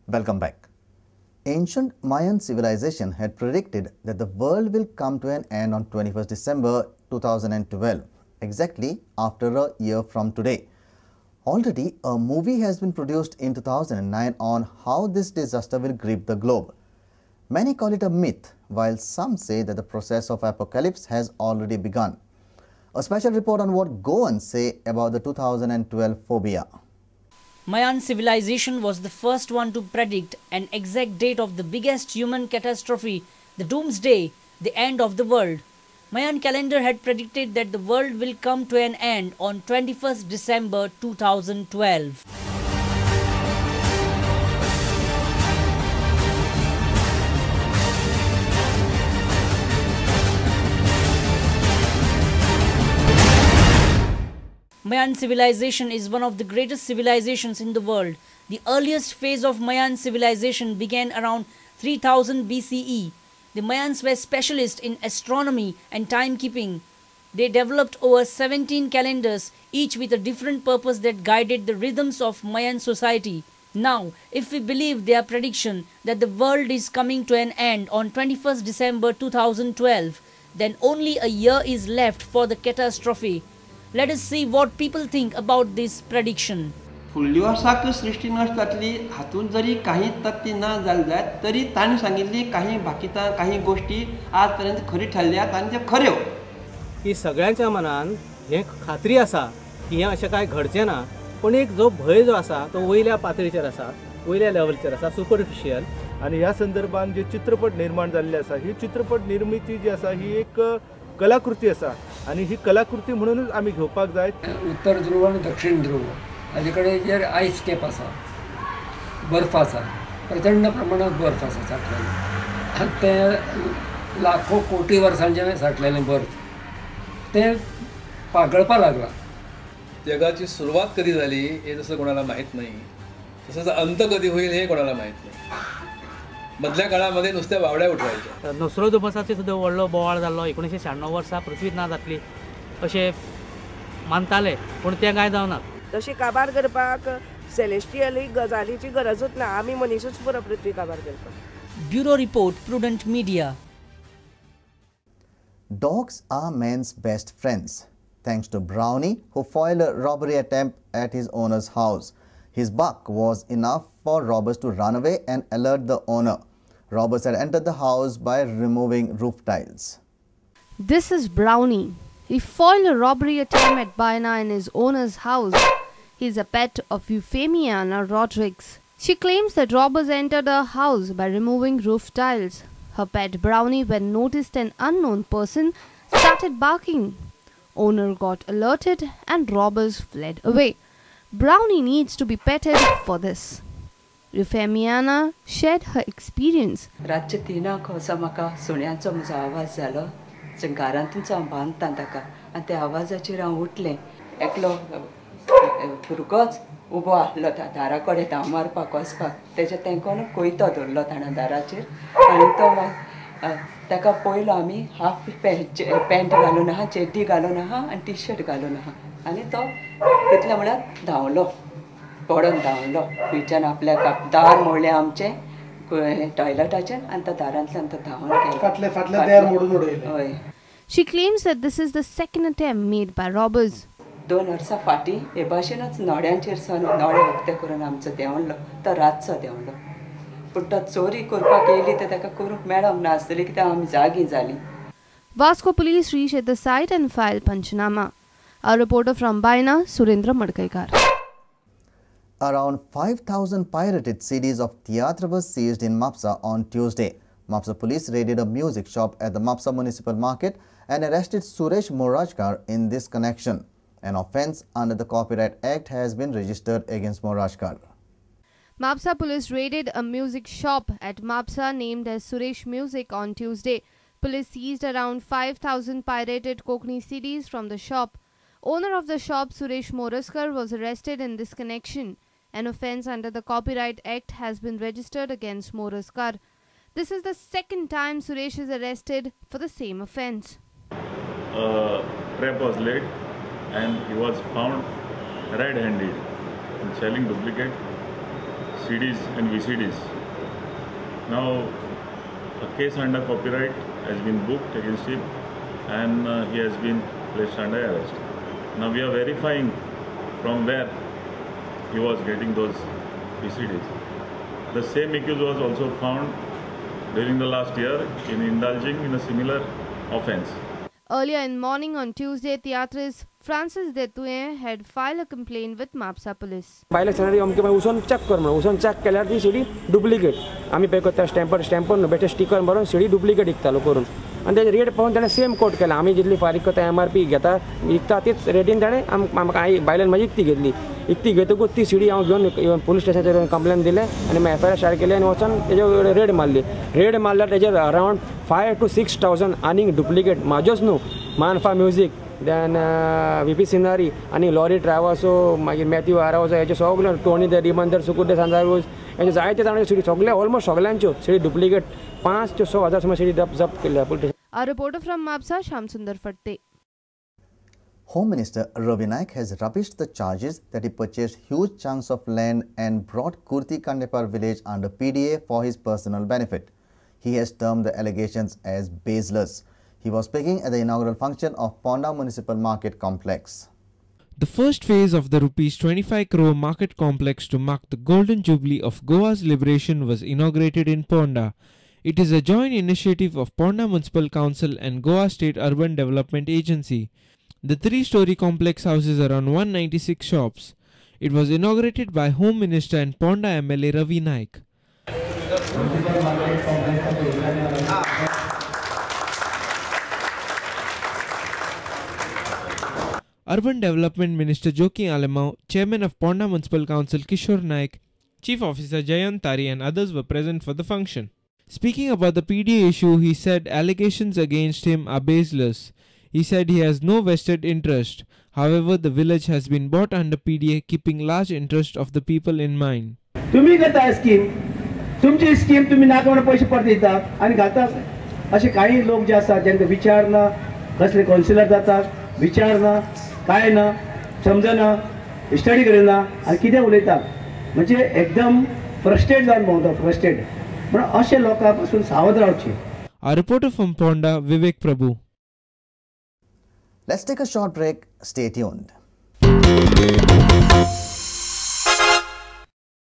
Welcome back. Ancient Mayan civilization had predicted that the world will come to an end on 21st December 2012, exactly after a year from today. Already, a movie has been produced in 2009 on how this disaster will grip the globe. Many call it a myth, while some say that the process of apocalypse has already begun. A special report on what Goans say about the 2012 phobia. Mayan civilization was the first one to predict an exact date of the biggest human catastrophe, the doomsday, the end of the world. Mayan calendar had predicted that the world will come to an end on 21st December 2012. Mayan civilization is one of the greatest civilizations in the world. The earliest phase of Mayan civilization began around 3000 BCE. The Mayans were specialists in astronomy and timekeeping. They developed over 17 calendars, each with a different purpose that guided the rhythms of Mayan society. Now, if we believe their prediction that the world is coming to an end on 21st December 2012, then only a year is left for the catastrophe. Let us see what people think about this prediction. फुडल्या वर्साक सृश्टी नश्ट जातली हातूंत जरी काही तथ्य ना जालें जायत तरी ताणें सांगिल्ली काही भाकितां काही गोश्टी आज पर्यंत खरी ठरल्यात आनी त्यो खऱ्यो की सगळ्यांच्या मनान हें खात्री आसा की हें अशें कांय घडचें ना, पूण एक जो भंय जो आसा तो वयल्या पातळीचेर आसा, वयल्या लेवलचेर आसा, सुपरफिशियल. आनी ह्या संदर्भान जे चित्रपट निर्माण जाल्ले आसा ही चित्रपट निर्मिती जी आसा ही एक कलाकृती आसा आनी ही कलाकृती म्हणूनच आमी घेवपाक जाय. उत्तर ध्रुव आनी दक्षिण ध्रुव हाजे कडेन जे आयस कॅप आसा, बर्फ आसा, प्रचंड प्रमाणात बर्फ आसा साठलेलो आनी ते लाखो कोटी वर्सांचे साठलेलें बर्फ ते पागळपा लागला. जगाची सुरुवात कधी झाली हे जसं कोणाला माहीत नाही, तसंच अंत कधी होईल हे कोणाला माहीत नाही. मधल्या काळामध्ये नुसत्या बावड्या उठवायच्या. नोस्ट्रादामसाचो सुद्दां व्हडलो बोवाळ जाल्लो 1996 वर्सा पृथ्वी ना जातली अशें मानताले, पूण तें कांय जावना. तशी काबार करपाक सेलेस्टियल गजालीची गरजूच ना, आमी मनीसूच पुरो पृथ्वी काबार करपाक. Bureau report, Prudent Media. Dogs are man's best friends. Thanks to Brownie, who foiled a robbery attempt at his owner's house. His bark was enough for robbers to run away and alert the owner. Robbers had entered the house by removing roof tiles. This is Brownie. He foiled a robbery attempt at Baina in his owner's house. He is a pet of Euphemiana Rodriguez. She claims that robbers entered her house by removing roof tiles. Her pet Brownie, when noticed an unknown person, started barking. Owner got alerted and robbers fled away. Brownie needs to be petted for this. Euphemiana shared her experience. रातचे 3 असो म्हाका सुण्याचो म्हजो आवाज जालो. घरांतूच हांव बांदता ताका आनी त्या आवाजाचेर हांव उठलें. एकलो भुरगोच उबो आसलो दारा कडेन धांव मारपाक वचपाक, तेज्या तेंकोन कोयतो धरलो ताणें दाराचेर आनी तो ताका पयलो आमी हाफ पॅन्ट घालून आहा, चेड्डी घालून आहा आनी टी शर्ट घालून आहा आनी तो तितले म्हळ्यार धांवलो, पडोन धांवलो खंयच्यान आपल्याक दार मोडलें आमचें टॉयलेटाचें आनी तो दारांतल्यान तो धांवन गेलो. हय. She claims that this is the second attempt made by robbers. 2 वर्सां फाटीं हे भाशेनच नोड्यांचेर सान नोडे उक्ते करून आमचो देंवलो, तो रातचो देंवलो, पूण तो चोरी करपाक येयली तर ताका करूंक मेळोंक नासतली कित्याक आमी जागी जालीं. Vasco police reached at the site and filed panchnama. Our reporter from Baina, Surendra Madkaikar. Around 5,000 pirated CDs of Tiatr were seized in Mapsa on Tuesday. Mapsa police raided a music shop at the Mapsa municipal market and arrested Suresh Morajkar in this connection. An offence under the Copyright Act has been registered against Morajkar. Mapsa police raided a music shop at Mapsa named as Suresh Music on Tuesday. Police seized around 5,000 pirated Kokni CDs from the shop. Owner of the shop, Suresh Moraskar, was arrested in this connection. An offence under the Copyright Act has been registered against Moraskar. This is the second time Suresh is arrested for the same offence. A trap was laid and he was found red-handed in selling duplicate CDs and VCDs. Now, a case under copyright has been booked against him and he has been placed under arrest. Now we are verifying from where he was getting those VCDs. The same accused was also found during the last year in indulging in a similar offence. Earlier in morning on Tuesday, theatrist Francis Detuye had filed a complaint with Mapsa police. बायले सांगली अमके मागीर वचून check कर म्हणून वचून check केल्यार ती CD duplicate आमी पळय करता स्टॅम्पर स्टॅम्पर न्हू बेठे स्टिकर मारून सीडी डुप्लिकेट विकतालो करून आनी तेजे रेट पळोवन ताणें सेम कोट केला. आमी जितली फारीक करता एमआरपी घेता विकता तीच रेटीन ताणें आमकां बायल्यान म्हाजी इकती घेतली. इकती घेतकूच ती सीडी हांव घेवन पुलीस स्टेशनाचेर कंप्लेन दिलें आनी मागीर एफआयआर स्टार्ट केली आनी वचोन तेजेर रेड मारली. रेड मारल्यार तेजेर अरावंड 5 to 6 thousand आनीक डुप्लिकेट म्हाज्योच न्हू मानफा म्युजीक देन व्हीपी सिनारी आनी लॉरी ट्रॅव्हल्सो मागीर मॅथ्यू आरावजो हेचे सगळे टोनी the रिबंदर सुकुर्दे सांताक्रूज हेचे जायते जाणांच्यो सीडी सगळे ऑलमोस्ट सगळ्यांच्यो सीडी डुप्लिकेट 5 ते 6 हजार सुमार सीडी जप्त केल्या police. A reporter from Mapsa, Shyam Sundar Fatte. Home Minister Ravi Naik has rubbished the charges that he purchased huge chunks of land and brought Kurti Kandepar village under PDA for his personal benefit. He has termed the allegations as baseless. He was speaking at the inaugural function of Ponda Municipal Market Complex. The first phase of the Rs 25 crore market complex to mark the Golden Jubilee of Goa's liberation was inaugurated in Ponda. It is a joint initiative of Ponda Municipal Council and Goa State Urban Development Agency. The 3-story complex houses around 196 shops. It was inaugurated by Home Minister and Ponda MLA Ravi Naik. Urban Development Minister Joaquim Alemao, Chairman of Ponda Municipal Council Kishore Naik, Chief Officer Jayant Tari and others were present for the function. Speaking about the PDA issue, he said allegations against him are baseless. He said he has no vested interest. However, the village has been bought under PDA, keeping large interest of the people in mind. तुम्ही करता scheme, तुमची scheme तुम्ही नाका म्हणून पैसे परत दितात आनी घालतात. असे काही लोक जे आसात ज्यांका विचार ना, कसले कावन्सिलर जातात, विचार ना, काय ना, समजना, स्टडी करिना आनी कितें उलयतात, म्हणजे एकदम फ्रस्ट्रेट जावन भोंवता, फ्रस्ट्रेट. म्हणून अशे लोकां पासून सावध रावचें. A reporter from Ponda, Vivek Prabhu. Let's take a short break. Stay tuned.